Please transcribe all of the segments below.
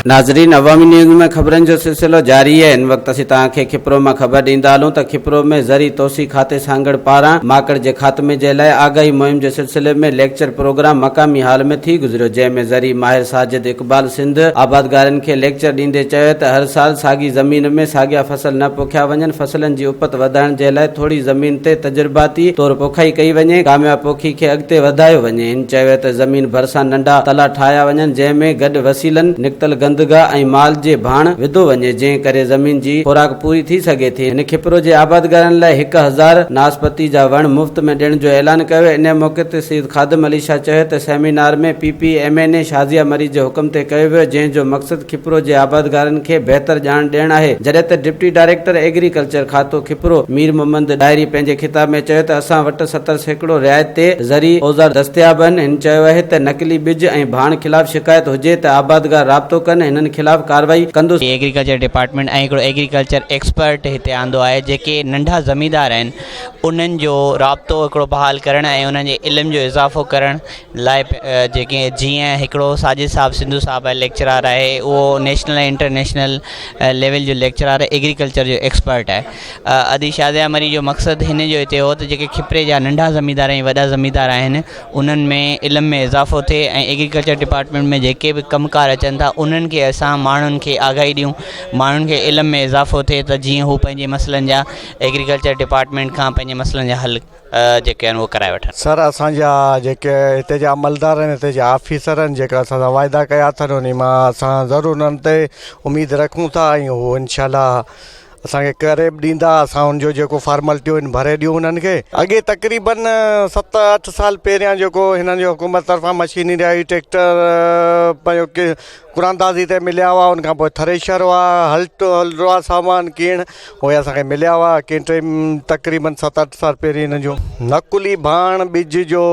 ناظرين عوامي نيوز ۾ خبرن جو سلسلو جاري آهي هن وقت اسين توهان کي کپرو مان خبر ڏيندا هلون ته کپرو ۾ زرعي توسيع کاتي سانگهڙ پاران ماڪڙ جي خاتمي جي لاء آگاهي مهم جي سلسلي ۾ ليڪچر پروگرام مقامي هال ۾ ٿي گذريو جنهن ۾ زرعي ماهر ساجد اقبال سنڌ آبادگارن کي ليڪچر ڏيندي چيو ته هر سال ساڳي زمين ۾ ساڳيا فصل نه پوکيا وڃن، فصلن جي اپت وڌائڻ جي لاء ٿوري زمين تي تجرباتي طور پوکائي ڪئي وڃي، ڪامياب پوکي کي اڳتي وڌايو وڃي. هن چيو ته زمين ڀرسان ننڍا تلا ٺاهيا وڃن جنهن ۾ گڏ وسيلن نڪتل گندگاهه ۽ مال جي ڀاڻ وڌو وڃي جنهن ڪري زمين جي خوراڪ پوري ٿي سگهي ٿي. هن کپرو جي آبادگارن لاء 1000 ناسپتي جا وڻ مفت ۾ ڏيڻ جو اعلان ڪيو. انهي موقعي تي سيد خادم علي شاهه چيو ته seminar ۾ P P M N A Shazia Marri جي حڪم تي ڪيو ويو جنهن جو مقصد کپرو جي آبادگارن کي بهتر ڄاڻ ڏيڻ آهي جڏهن ته ڊپٽي ڊائريڪٽر ايگريڪلچر کاتو کپرو مير محمد ڏاهري پنهنجي خطاب ۾ چيو ته اسان وٽ 70% رعايت تي زرعي اوزار دستياب آهن هن چيو آهي ته نقلي ٻج ۽ ڀاڻ خلاف شڪايت هجي ته آبادگار رابطو ڪن هنن خلاف ڪارروائي ڪندس. ايگريڪلچر ڊپارٽمينٽ ۽ هڪڙو ايگريڪلچر ايڪسپرٽ هتي آندو آهي جيڪي ننڍا زميندار آهن انهن جو رابطو هڪڙو بحال ڪرڻ ۽ انهن جي علم جو اضافو ڪرڻ لاء جيڪي جيئن هڪڙو ساجد صاحب سنڌو صاحب آهي ليڪچرار آهي اهو نيشنل ۽ انٽرنيشنل ليول جو ليڪچرار ايگريڪلچر جو ايڪسپرٽ آهي ادي شازيا مري جو مقصد هن جو هتي هو ته جيڪي کپري جا ننڍا زميندار ۽ وڏا زميندار آهن انهن ۾ علم ۾ اضافو ٿئي ۽ ايگريڪلچر ڊپارٽمينٽ ۾ جيڪي به ڪم ڪار اچن ٿا انهن کي اسان ماڻهن کي آگاهي ڏيون ماڻهن کي علم ۾ اضافو ٿئي ته جيئن هو پنهنجي مسئلن جا ايگريڪلچر ڊپارٽمينٽ کان پنهنجي مسئلن جا حل جيڪي آهن اهي ڪرائي وٺن. سر اسان جا جيڪي هتي جا عملدار آهن هتي جا آفيسر آهن جيڪا اسان سان واعدا ڪيا اٿن انهي مان اسان ضرور انهن تي اميد رکون ٿا ۽ هو انشاء الله اسان کي ڪري به ڏيندا اسان ان جو جيڪو فارملٽيون آهن ڀري ڏيون انهن کي. اڳي تقريبن ست اٺ سال پهريان جيڪو هنن جي حڪومت طرفان مشينري آئي ٽريڪٽر پنهنجو قراندازي تي مليا هئا ان کان پوء ٿريشر هئا هلٽ هلرا سامان ڪيڻ اهي اسان کي مليا هئا ڪي ٽي تقريبن ست اٺ سال پهرين هن جو نقلي ڀاڻ ٻج جو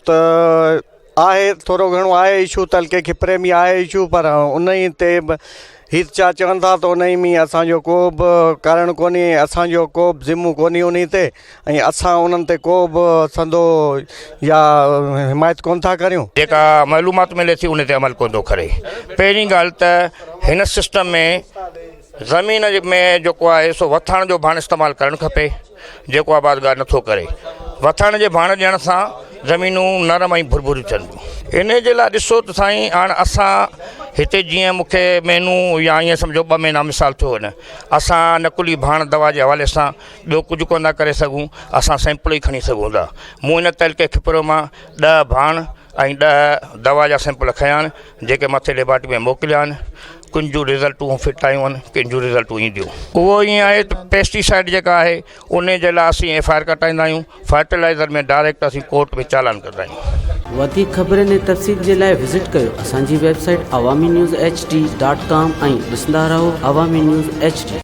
ته آهي ٿورو گهڻو آهي اشو تعلقي کپري ۾ آهي اشو پر ان تي به هي ڇا چون ٿا ته ان ۾ اسانجو ڪو به ڪارڻ ڪونهي اسانجو ڪو به ذمو ڪونهي ان تي ۽ اسان انهن تي ڪو به سندو يا حمايت ڪونه ٿا ڪريون. جيڪا معلومات ملي ٿي ان تي عمل ڪونه ٿو ڪري. پهرين ڳالهه ته هن سسٽم ۾ زمين ۾ جيڪو آهي سو وٿاڻ جو ڀاڻ استعمال ڪرڻ کپي جيڪو آبادگار نٿو ڪري. وٿاڻ جي ڀاڻ ڏيڻ سان زمينون نرم ۽ ڀرڀريون ٿين ٿيون. انهي جي لاء ڏسو ته سائين هاڻ اسان هتي جيئن مون کي مهينو يا ائين سمجهو ٻه مهينا مثال ٿيو آهن اسان نقلي ڀاڻ دوا جي حوالي سان ٻيو ڪجهه ڪونه ٿا ڪري سگهون، اسان سيمپل ئي کڻي سگهون ٿا. مون ان تعلقي کپرو مان ڏهه ڀاڻ ۽ ڏهه دوا جا سيمپل کنيا آهن، جيڪي مٿي ليبارٽري ۾ موڪليا آهن. ڪن جون رزلٽون فٽ آيون آهن، ڪن جون رزلٽون اينديون. اهو ائين آهي ته پيسٽي سائيڊ جيڪا آهي، ان جي لاء اسين ايف I R ڪٽائيندا آهيون، فرٽيلائزر ۾ ڊائريڪٽ اسين ڪورٽ ۾ چالان ڪندا آهيون. وڌيڪ خبرن ۽ تفصيل جي لاء وزٽ ڪيو اسان جي website Awami news H D dot com ۽ ڏسندا رهو عوامي نيوز ايڇ ڊي.